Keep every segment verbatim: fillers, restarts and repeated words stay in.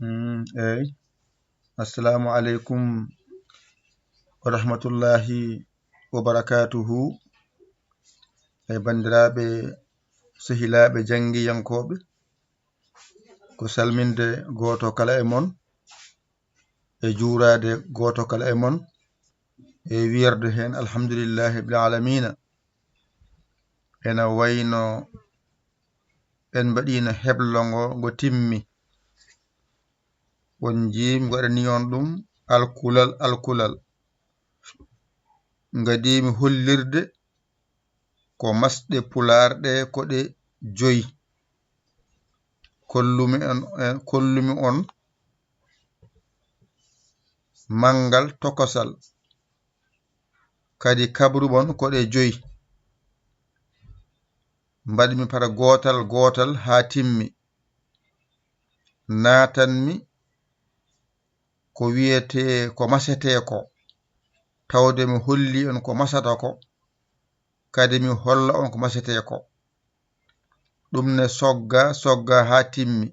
Mm, eyi. Assalamu aleykum wa rahmatullahi wa barakatuhu. E banndiraaɓe, sehilaaɓe, janngiyankooɓe, ko salminde gooto kala e mon, e juuraade gooto kala e mon, e wiyerde heen alhamdulillahi rabbil aalamiina. Ena wayno en mbaɗiino heblo ngo, ngo timmi. On njii mi waɗanii on ɗum alkulal, alkulal. Ngadii mi hollirde ko masɗe Pulaar ɗe ko ɗe joyi. Kollumi on, eh, kollumi on manngal tokosal, kadi kabru mon ko ɗe joyi. Mbaɗmi par gootal gootal haa timmi. Naatanmi ko wiyetee, ko masetee ko, tawde mi holli on ko masata ko, kadi mi holla on ko masetee ko. Ɗum ne sogga, sogga haa timmi.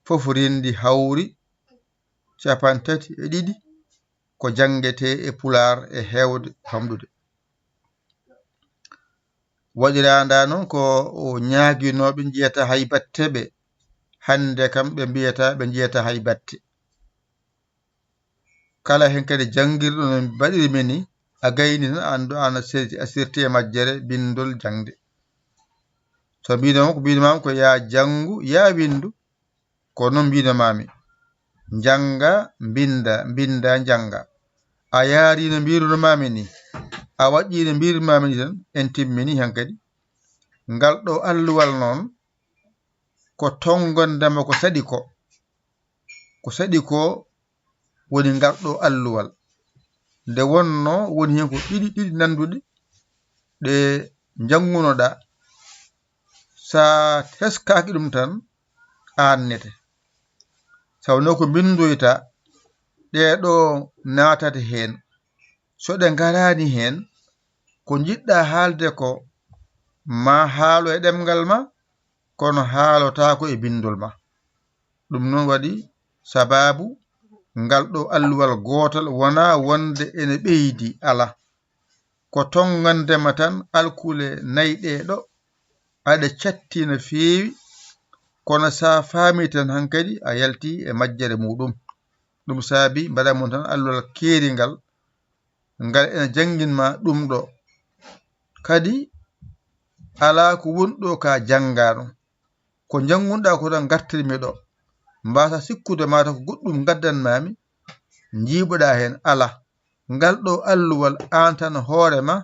Fof renndi hawri cappanɗe tati e ɗiɗi ko janngetee e Pulaar e heewde famɗude. Waɗiraandaa noon ko o ñaaginooɓe njiyata hay batte ɓe. Hannde kam ɓe mbiyata ɓe njiyata hay batte. Kala heen kadi janngirɗo no mbaɗiri mi ni, a gayni tan, a anndu, aan a serti, a serti e majjere binndol jaŋde. So mbiino ko mbiino maam ko yaa janngu, yaa winndu, ko noon mbiino maami. Njannga, mbinnda, mbinnda, njannga. A yaarii no mbiiruno maami ni, a waɗɗii no mbiiruno maami ni tan, en timmini heen kadi. Ngal ɗo alluwal noon, ko tonngonde mo ko saɗi ko. Ko saɗi ko woni ngal ɗo alluwal. Nde wonnoo woni heen ko ɗiɗi, ɗiɗi nannduɗe ɗe njanngunoɗaa. So a teskaaki ɗum tan, aannete. Sabu no ko mbinndoyta, ɗee ɗo naatata heen. So ɗe ngaraani heen, ko njiɗɗaa haalde ko, ma haalo e ɗemngal ma, kono haalotaako e binndol ma. Ɗum noon waɗi sabaabu ngal ɗo alluwal gootal wonaa wonde ene ɓeydi, alaa. Ko tonngande ma tan alkule nay ɗee ɗo, aɗa catti no feewi, kono so a faamii tan hankadi a yaltii e majjere muuɗum. Ɗum saabi mbaɗa mon tan alluwal keeringal, ngal ene janngin ma ɗum ɗo. Kadi alaa ko woni ɗo ka janngaano. Ko njanngunɗaa ko tan ngartirmi ɗo. Mbaasa sikkude mata ko goɗɗum ngaddanmaami, njiiɓoɗaa heen, alaa. Ngal ɗo alluwal aan tan hoore ma,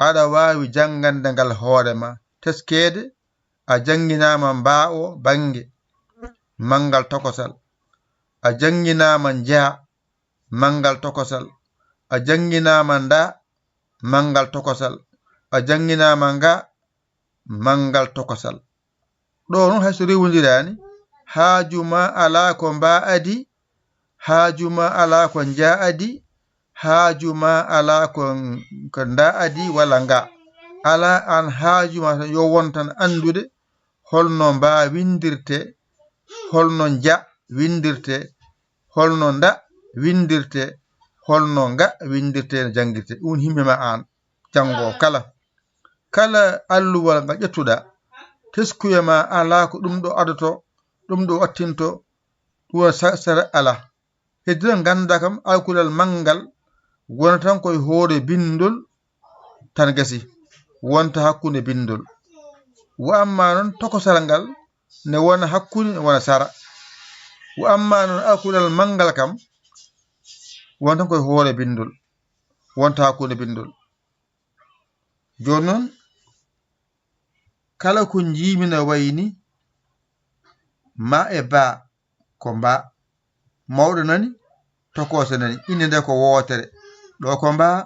aɗa waawi janngande ngal hoore ma. Teskeede, a jannginaama mbaa o bannge, manngal tokosal. A jannginaama njaa, manngal tokosal. A jannginaama ndaa, manngal tokosal. A jannginaama ngaa, manngal tokosal. Ɗo noon hay so rewondiraani, haaju ma alaa ko mbaa adii, haaju ma alaa ko njaa adii, haaju ma alaa ko, ko ndaa adii walla ngaa. Alaa, aan haaju ma tan yo won tan anndude holno mbaa winndirtee, holno njaa winndirtee, holno ndaa winndirtee, holno ngaa winndirtee, no janngirtee. Ɗum himme ma aan, janngoowo kala. Kala alluwal ngal ƴettuɗaa, teskuya ma alaa ko ɗum ɗo adotoo, ɗum ɗo wattintoo, ɗum woni sa-, sara alaa. Heddi noon nganndaa kam alkulal manngal wonata tan koye hoore binndol tan gasi, wonta hakkunde binndol. Wa amma noon tokosal ngal ne wona hakkunde, ne wona sara. Wa amma noon alkulal manngal kam wonta tan koye hoore binndol, wonta hakkunde binndol. Jooni noon, kala ko njiimi no wayi ni ma e baa, ko mbaa. Mawɗo nani, tokooso nani. Innde nde ko wootere. Ɗo ko mbaa,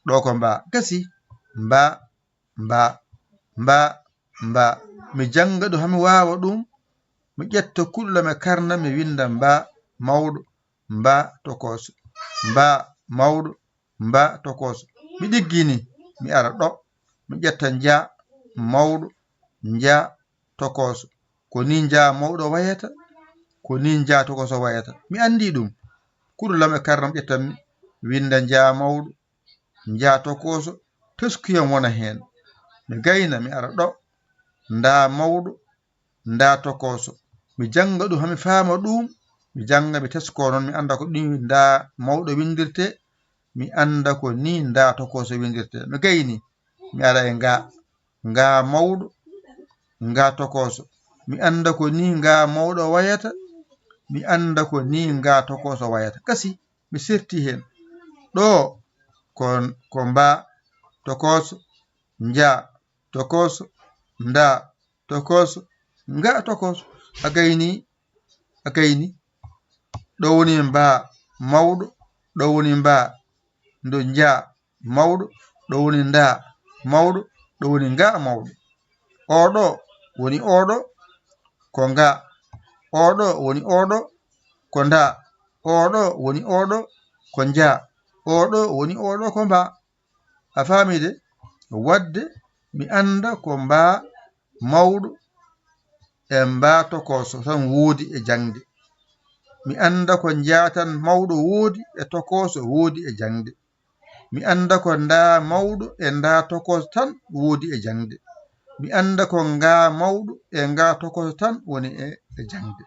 ɗo ko mbaa. Gasi, mbaa, mbaa, mbaa, mbaa. Mi jannga ɗum, haa mi waawa ɗum. Mi ƴetta kuɗol am e karnal, mi winnda mbaa, mawɗo, mbaa, tokooso. Mbaa, mawɗo, mbaa, tokooso. Mi ɗiggini, mi ara ɗo. Mi ƴetta njaa, mawɗo, njaa, tokooso. Ko ni njaa mawɗo wayata, ko ni njaa tokooso wayata. Mi anndi ɗum. Kuɗo lam e karnam ƴettanmi, winnda njaa mawɗo, njaa tokooso, teskuyam wona heen. Mi gayna, mi ara ɗo, ndaa mawɗo, ndaa tokooso. Mi jannga ɗum, haa mi faama ɗum, mi jannga, mi tesko noon, mi annda ko ɗum ndaa mawɗo winndirtee, mi annda ko ni ndaa tokooso winndirtee. Mi gayni, mi ara e ngaa, ngaa mawɗo, ngaa tokooso. Mi annda ko ni ngaa mawɗo wayata, mi annda ko ni ngaa tokooso wayata. Gasi, mi serti heen. Ɗo ko, ko mbaa, tokooso, njaa, tokooso, ndaa, tokooso, ngaa, tokooso. A gayni, a gayni. Ɗo woni mbaa mawɗo, ɗo woni mbaa ndo njaa mawɗo, ɗo woni ndaa mawɗo, ɗo woni ngaa mawɗo. Oɗo woni oɗo, ko ngaa. Oɗo woni oɗo, ko ndaa. Oɗo woni oɗo, ko njaa. Oɗo woni oɗo, ko mbaa. A faami de? Waɗde mi annda ko mbaa mawɗo e mbaa tokooso tan woodi e jaŋde. Mi annda ko njaa tan mawɗo woodi e tokooso woodi e jaŋde. Mi annda ko ndaa mawɗo e ndaa tokooso tan woodi e jaŋde. Mi annda ko ngaa mawɗo e ngaa tokooso tan woni e, e jaŋde.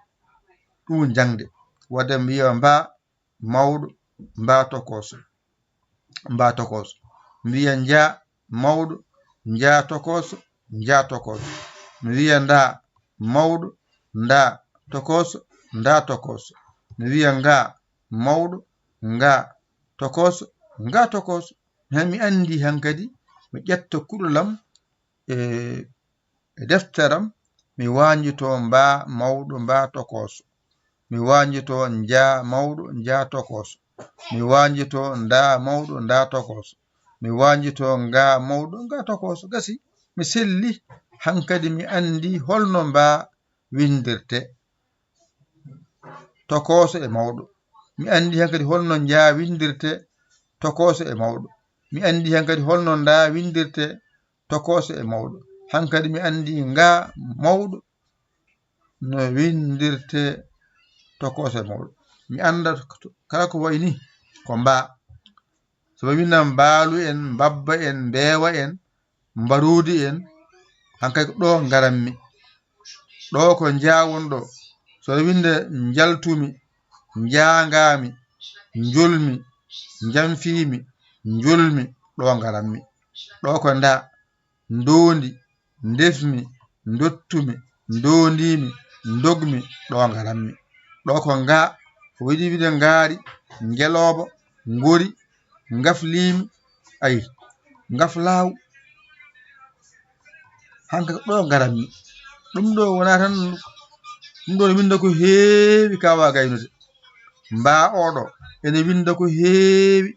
Ɗum woni jaŋde. Waɗde mi wiya mbaa mawɗo, mbaa tokooso, mbaa tokooso. Mi wiya njaa mawɗo, njaa tokooso, njaa tokooso. Mi wiya ndaa mawɗo, ndaa tokooso, ndaa tokooso. Mi wiya ngaa mawɗo, ngaa tokooso, ngaa tokooso. Heen mi anndi hankadi, mi ƴetta kuɗo lam, e e defteram, mi waanjito mbaa mawɗo, mbaa tokooso. Mi waanjito njaa mawɗo, njaa tokooso. Mi waanjito ndaa mawɗo, ndaa tokooso. Mi waanjito ngaa mawɗo, ngaa tokooso. Gasi, mi selli, hankadi mi anndi holno mbaa winndirtee. Tokooso e mawɗo. Mi anndi hankadi holno njaa winndirtee, tokooso e mawɗo. Mi anndi hankadi holno ndaa winndirtee, tokooso e mawɗo. Hankadi mi anndi ngaa mawɗo no winndirtee, tokooso e mawɗo. Mi annda kala ko wayi nii ko mbaa. So ɓe winnda mbaalu en, mbabba en, mbeewa en, mbaruudi en, hankadi ko ɗo ngarammi. Ɗo ko njaa won ɗo. So ɓe winnda njaltumi, njaangaami, njolmi, njamfiimi, njolmi, ɗo ngarammi. Ɗo ko ndaa, ndoondi, ndefmi, ndottumi, ndoondiimi, ndogmi, ɗo ngarammi. Ɗo ko ngaa, o yiɗi wiide ngaari, ngelooba, ngori, ngafliimi, ayi, ngaflaawu. Hankadi ko ɗo ngarammi. Ɗum ɗo wonaa tan, ɗum ɗo ne winnda ko heewi ka waawa gaynude. Mbaa oɗo ene winnda ko heewi,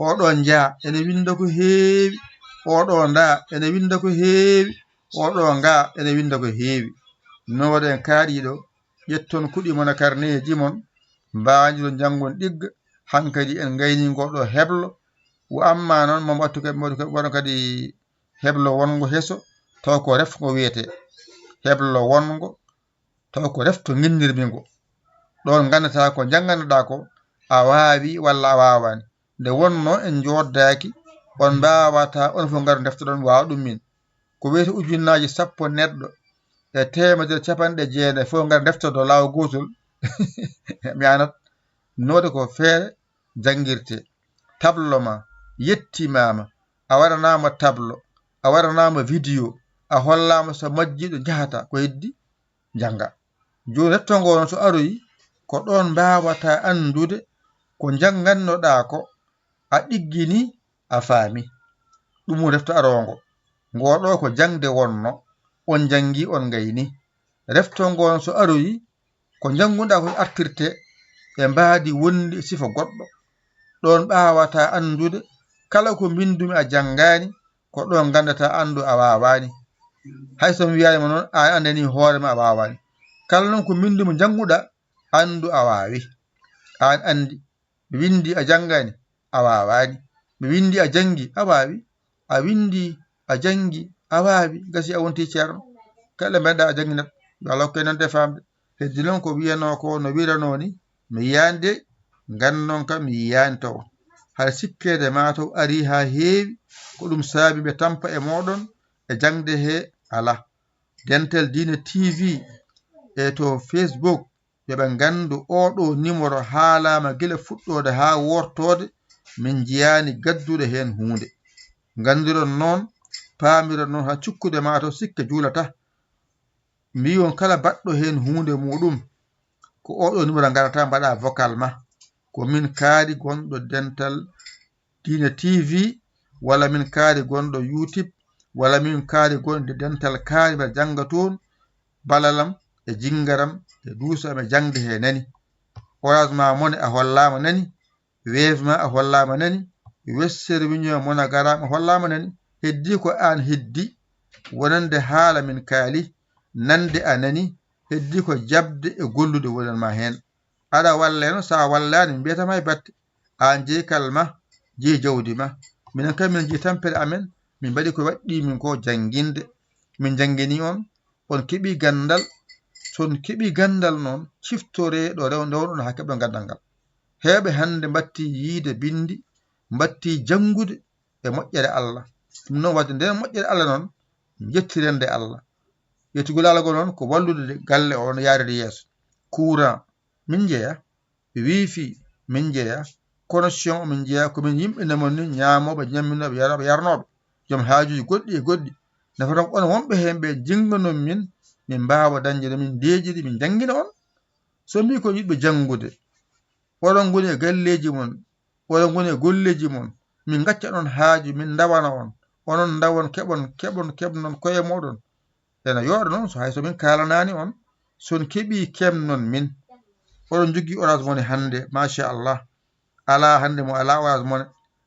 oɗo njaa ene winnda ko heewi, oɗo ndaa ene winnda ko heewi, oɗo ngaa ene winnda ko heewi. No waɗen kaaɗiiɗo, ƴetton kuɗi mon e karneeji mon, mbaandiron njanngon ɗigga, hankadi en ngayni ngo ɗo heblo. Wa amma noon, mo wattu ke-, mo wattu ke-, wano kadi heblo wonngo heso, taw ko refgo wiyetee. Heblo wonngo, taw ko refto nginndirmi ngo. Ɗoon nganndataa ko njannganoɗaa ko, a waawi walla a waawaani. Nde wonnoo en njooddaaki, on mbaawataa, on fof ngara ndeftoɗon, waawa ɗum min. Ko wiyetee ujunnaaji sappo neɗɗo e teemedere capanɗe jeenayi fof ngara ndeftodoo laawol gootol, mi aanat. Noode ko feere janngirtee. Tablo ma yettimaama, a waɗanaama tablo, a waɗanaama vidéo, a hollaama so majjiiɗo njahata, ko heddi, njannga. Jooni refto ngoo noon so aroyi, ko ɗoon mbaawataa anndude ko njanngannoɗaa ko, a ɗigginii, a faami. Ɗum woni refto aroongo. Ngoo ɗoo ko jaŋde wonnoo, on njanngii, on ngaynii. Refto ngoo noon so aroyi, ko njannguɗaa ko artirtee e mbaadi wonndi e sifa goɗɗo. Ɗoon mbaawataa anndude kala ko mbinndumi a janngaani, ko ɗoon nganndataa anndu a waawaani. Hay so mi wiyaani ma noon, aan anndanii hoore ma a waawaani. Kala noon ko mbinndumi njannguɗaa, anndu a waawi. Aan anndi, mi winndi a janngaani, a waawaani. Mi winndi a janngi, a waawi. A winndi a janngi, a waawi. Gasi a wontii ceerno. Kala mbeɗa a jannginat, yo Allah hokke nande faamde. Heddi noon ko wiyanoo ko no wiranoo ni, mi yiyaani de, nganndon kam mi yiyaani taw. Hara sikkeede maa taw arii haa heewi, ko ɗum saabi ɓe tampa e mooɗon e jaŋde hee alaa. Dental Diine T V e to Facebook, yo ɓe nganndu oo ɗoo nimoro haalaama gila fuɗɗoode haa wortoode, min njiyaani gadduɗo heen huunde. Nganndiron noon, paamiron noon haa cukkude maa taw sikke juulataa. Mbiyon kala baɗɗo heen huunde muɗum, ko oo ɗoo nimoro ngarata mbaɗa vocal ma. Ko min kaari gonɗo Dental Diine T V, walla min kaari gonɗo YouTube, walla min kaari gonɗo Dental kaari mbaɗa jannga toon, balalam e jinngaram e duusam e jaŋde hee nani. Orange ma mone a hollaama nani, Wave ma a hollaama nani, Western Union MoneyGram a hollaama nani. Heddii ko aan heddii wonande haala min kaali, nande a nani, heddii ko jaɓde e gollude wonan ma heen. Aɗa walle noon, so a wallaani min mbiyata ma e batte. Aan jeyi kal ma, jeyi jawdi ma. Minen kam min jeyi tampere amen, min mbaɗi ko waɗɗii min ko jannginde. Min njanngini on, on keɓii ganndal. So on keɓii ganndal noon, ciftoree ɗo rew-, ndewɗon haa keɓɗon ganndal ngal. Heewɓe hannde mbattii yiyde binndi, mbattii janngude e moƴƴere Allah. Ɗum noon waɗde nden moƴƴere Allah noon, njettiren nde Allah. Yettugol Allah goo noon ko wallude galle o no yaarede yeeso. Courant, min njeya. Wifi, min njeya. Connexion, min njeya. Ko min yimɓe nde mon ni, ñaamooɓe, ñamminooɓe, yarooɓe, yarnooɓe. Joom haajuuji goɗɗi e goɗɗi. Nafata ko on wonɓe heen ɓe jinnganon min, min mbaawa dañde no min ndeeƴiri, min njanngina on. So mbii ko yiɗɓe janngude, oɗon ngoni e galleeji mon, oɗon ngoni e golleeji mon, min ngacca ɗon haaju, min ndawana on, onon ndawon, keɓon, keɓon, keɓnon koye mooɗon. Ena yooɗa noon, so hay so min kaalanaani on, so on keɓii, keɓnon min. Oɗon njogii Orange Money hannde, machallah. Alaa hannde mo alaa Orange Money,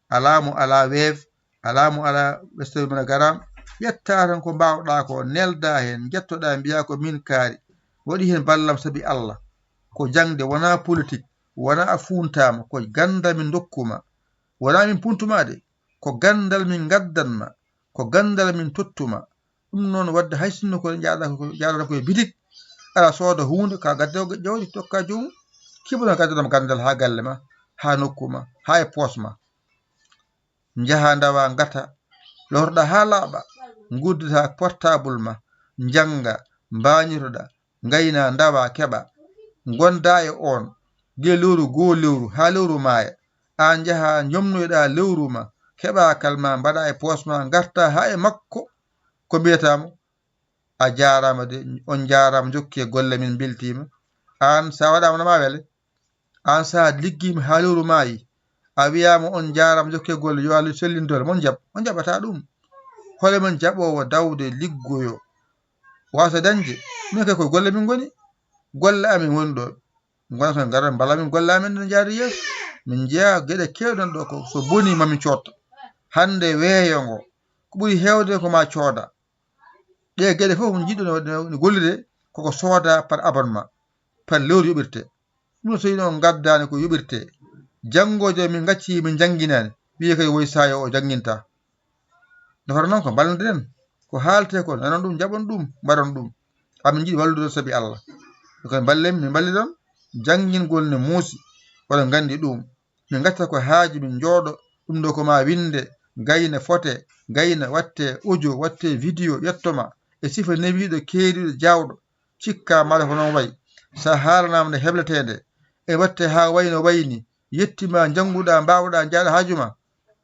alaa mo alaa Wave, alaa mo alaa Western MoneyGram. Ƴettaa tan ko mbaawɗaa ko, neldaa heen, njettoɗaa, mbiyaa ko min kaari. Waɗi heen ballam sabi Allah. Ko jaŋde, wonaa politik, wonaa a fuuntaama, ko ganndal min ndokku ma. Wonaa min puntu ma de, ko ganndal min ngaddan ma, ko ganndal min tottu ma. Ɗum noon waɗde hay sinno ko njaaɗa ko, njaaɗata ko e bitik, aɗa sooda huunde, ka gaddowo jawdi, tokka joomum, kibana gaddanam ganndal haa galle ma, haa nokku ma, haa e poos ma. Njaha ndawa ngata, lorɗa haa laaɓa, nguddita portable ma, njannga, mbaañitoɗa, ngayna, ndawa, keɓa. Ngonda e oon, gila lewru goo lewru haa lewru maaya. Aan njaha njomnoyɗa lewru ma, keɓa kal ma, mbaɗa e poos ma, ngarta haa e makko. Ko mbiyata mo? A jaaraama de, on njaaraama, njokkee golle, min mbeltiima. Aan, so a waɗaama no ma wele. Aan, so a liggiima haa lewru maayi, a wiyaama on njaaraama, njokkee golle, yo Allah sellin doole. Mon njaɓ, on njaɓataa ɗum. Hole men jaɓoowo dawde liggoyo, waasa dañde? Min kay ko golle min ngoni. Golle amin woni ɗo. Ngona toon, ngara mbala min golle amin no njaari yeeso. Min njeya geɗe keewɗe ɗo ko so boni ma min coodta. Hannde weeyo ngo, ko ɓuri heewde ko ma cooda. Ɗee geɗe fof njiɗɗo no, no, no gollude, koko sooda par abonnement, par lewru yoɓirte. Ɗum no so yino on ngaddaani ko yoɓirte. Janngo jam min ngacci min njannginaani. Wiye kay woy saayo o jannginta. Nafata noon ko mballondiren. Ko haalte ko nanon ɗum, njaɓon ɗum, mbaɗon ɗum. Amin njiɗi wallude sabi Allah. Ko kay mballen, min mballidon. Janngingol ne muusi. Oɗon nganndi ɗum. Min ngacca ko haaji, min njooɗo. Ɗum ɗo ko ma winnde, gayna, fote, gayna, watte audio, watte vidéo, ƴetto ma. E sifa newiiɗo, keeriiɗo, jaawɗo. Cikka mala ko noon wayi. So a haalanaama nde hebletee nde, e watte haa wayi no wayi ni, yetti ma, njannguɗaa, mbaawɗaa, njaaɗa haaju ma,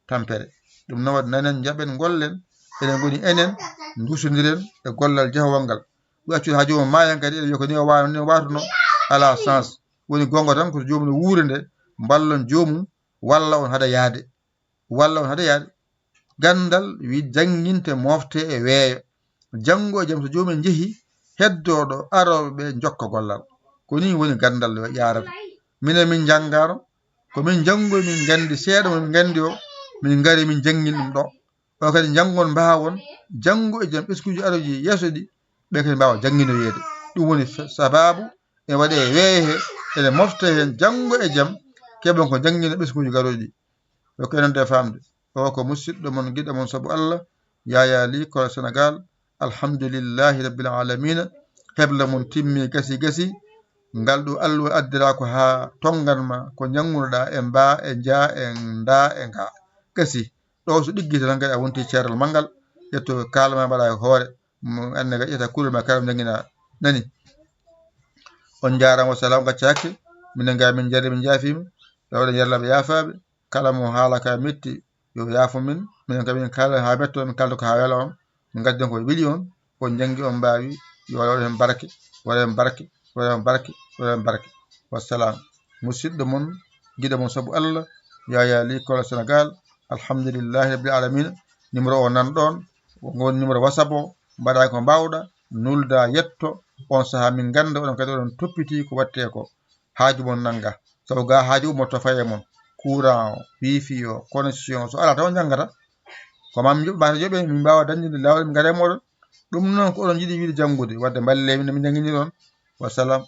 tampere. Ɗum noon waɗi nanen, njaɓen, ngollen, eɗen ngoni enen, nduusondiren e gollal jahowal ngal. Ɓe accude haa joomum maayan kadi, eɗen wiya ko ni o waano, ni o waatuno, alaa sens. Woni goonga tan ko joomum no wuure nde, mballon joomum, walla on hada yaade. Walla on hade yaade. Ganndal wi jannginte, mofte e weeyo. Janngo e jam so joomum en njehi, heddoo ɗo, arooɓe ɓe njokka gollal. Ko nii woni ganndal yaarata. Minen min njanngaano, ko min njanngoyi, min nganndi seeɗa mo min nganndi o, min ngari min janngin ɗum ɗo. O kadi njanngon mbaawon, janngo e jam ɓesnguuji arooji yeeso ɗi, ɓe kadi mbaawa jannginoyeede. Ɗum woni sa-, sabaabu ene waɗee weeyo he, ene mofte heen janngo e jam, keɓen ko njanngina ɓesnguuji garooji ɗi. Yo ko enen de faamde. O ko musidɗo mon, giɗo mon sabu Allah, Yaya Ly, Kolo Senegal. Alhamdulillahi Rabbil Alamina. Hebla mon timmi, gasi, gasi. Ngal ɗo alluwa addiraa ko haa tonngan ma ko njanngunoɗaa e mbaa e njaa e ndaa e ngaa. Gasi, ɗo so ɗiggi tan kadi a wonti ceeral manngal, ƴetto kaala ma mbaɗa e hoore, mo annda ka ƴetta kuuɗe ma kala njannginaa. Nani? On njaaraama, wa salaam, gaccaaki. Minen ga min njarri, min njaafiima. Ɓe waɗa yarlaaɓe yaafaaɓe. Kala mo haala ka metti, yo yaafo min. Minen kam min kaala haa metto, min kalda ko haa wela on. Min ngaddi on ko weli on, on njanngi, on mbaawi. Yo Allah waɗu heen barke, waɗu heen barke, waɗu heen barke, waɗu heen barke. Wa salaam. Musidɗo mon, giɗo mon sabu Allah, Yaya Ly Kole Sénégal. Alhamdulillahi Rabbil Alamina. Numéro o nan ɗoon, ko ngon numéro WhatsApp o, mbaɗa ko mbaawɗa, nulda, yetto, on sahaa min ngannda oɗon kadi oɗon toppiti ko waɗetee ko. Haaju mon nannga. Sabu ga haaju ummoto faye mon. Courant o, wifi o, connexion, so alaa taw on njanngata. Ko ma min njoɓ-, mbata joɓe, min mbaawa dañde laawol, min ngara e mooɗon. Ɗum noon ko oɗon njiɗi wiide janngude, wadde mballe min, min njanngini ɗon. Wa salaam.